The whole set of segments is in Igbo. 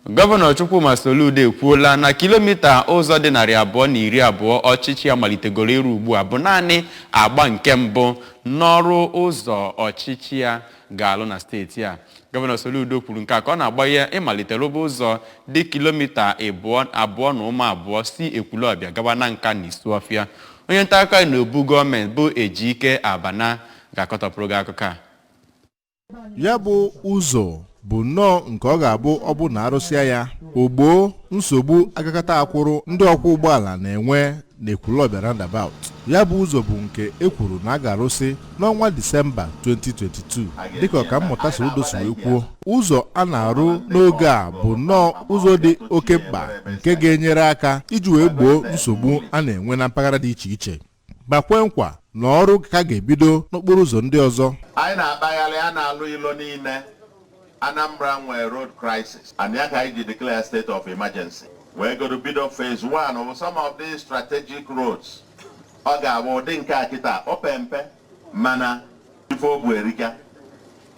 Gọvanọ Chukwuma Soludo ekwuola na kilomita ụzọ dị 220 ọchịchị ya malitegoro ịrụ ugbu a bụ naanị agba nke mbụ n'ọrụ ụzọ ọchịchị ya ga-alụ na steeti a. Gọvanọ Soludo kwuru nke a ka ọ na-agbanye ịmalite rụba ụzọ dị kilomita 2.2 si Ekwulọbịa gawa na Nka na Isuọfịa. Onye nta akụkọ anyị n'obu gọọmenti bụ Ejike Abana ga-akọtọpụrụ gị akụkọ a. Ya bụ ụzọ bụ nnọọ nke ọ ga-abụ ọ bụ na arụsịa ya, ogboo nsogbu agakata akwụrụ ndị ọkwọ ụgbọala na-enwe n'Ekwulọbịa roundabout. Ya bụ ụzọ bụ nke e kwuru na a ga-arụsị n'ọnwa Disemba 2022. Dịka Ọkammụta Soludo si wee kwuo, ụzọ a na-arụ n'oge a bụ nnọọ ụzọ dị oke mkpa nke ga-enyere aka iji wee gboo nsogbu a na-enwe na mpaghara dị iche iche, ma kwee nkwa na ọrụ ka ga-ebido n'okporo ụzọ ndị ọzọ. Anyị na-akpagharị, a na-alụ ilo niile. Anambra nwere road crisis and ya ka anyị ji declare state of emergency wee godo bido phase 1 of some of these strategic roads. Ọ ga-abụ ụdị nke a kịta o pe mpe, mana ife obu erika,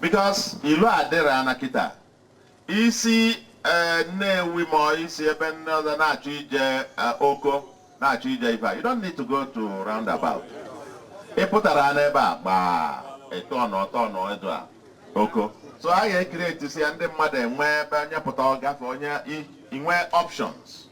because ilo adịrị na kịta isi Nnewi ma ọ isi ebe ndị ọzọ na-achọ ije Oko, na-achọ ije ife a, you don't need to go to roundabout. Ị pụtara n'ebe a gbaa etọnụ ọtọnụ edu a Oko. So a ga-ecreate si ya ndị mmadụ enwe ebe onye pụta ọ gafe, onye inwe options.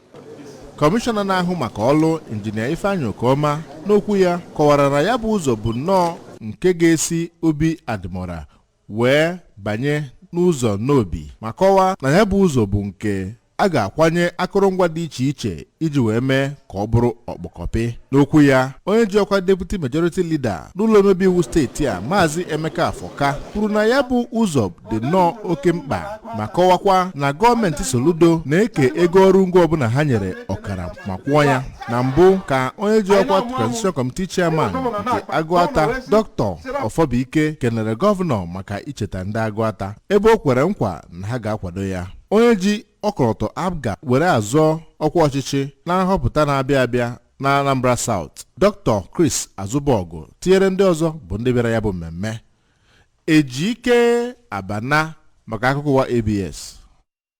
Kọmishọna na-ahụ maka ọlụ, Injinia Ifeanyị Okeọma, n'okwu ya kọwara na ya bụ ụzọ bụ nnọọ nke ga-esi Obi Adịmọra wee banye n'ụzọ n'Obi, ma kọwaa na ya bụ ụzọ bụ nke a ga-akwanye akụrụngwa dị iche iche iji wee mee ka ọ bụrụ ọkpọkọpị. N'okwu ya, onye ji ọkwa Deputy Majority Leader n'ụlọ omebe iwu steeti a, Maazị Emeka Afọka, kwuru na ya bụ ụzọ dị nnọọ oke mkpa, ma kọwakwa na gọọmenti Soludo na-eke ego ọrụ ngo ọbụla ha nyere ọkara ma kwụọ ya. Na mbụ ka onye ji ọkwa Transition Committee Chairman nke Agụata, Dr. Ọfọbụike, kenere gọvanọ maka icheta ndị Agụata, ebe o kwere nkwa na ha ga-akwado ya. Onye ji ọkọlọtọ APGA were azọ ọkwa ọchịchị na nhọpụta na-abịa abịa na Anambra South, Dr. Chris Azụbọgụ, tinyere ndị ọzọ bụ ndị bịara ya bụ mmemme. Ejike Abana maka akụkọ ụwa ABS.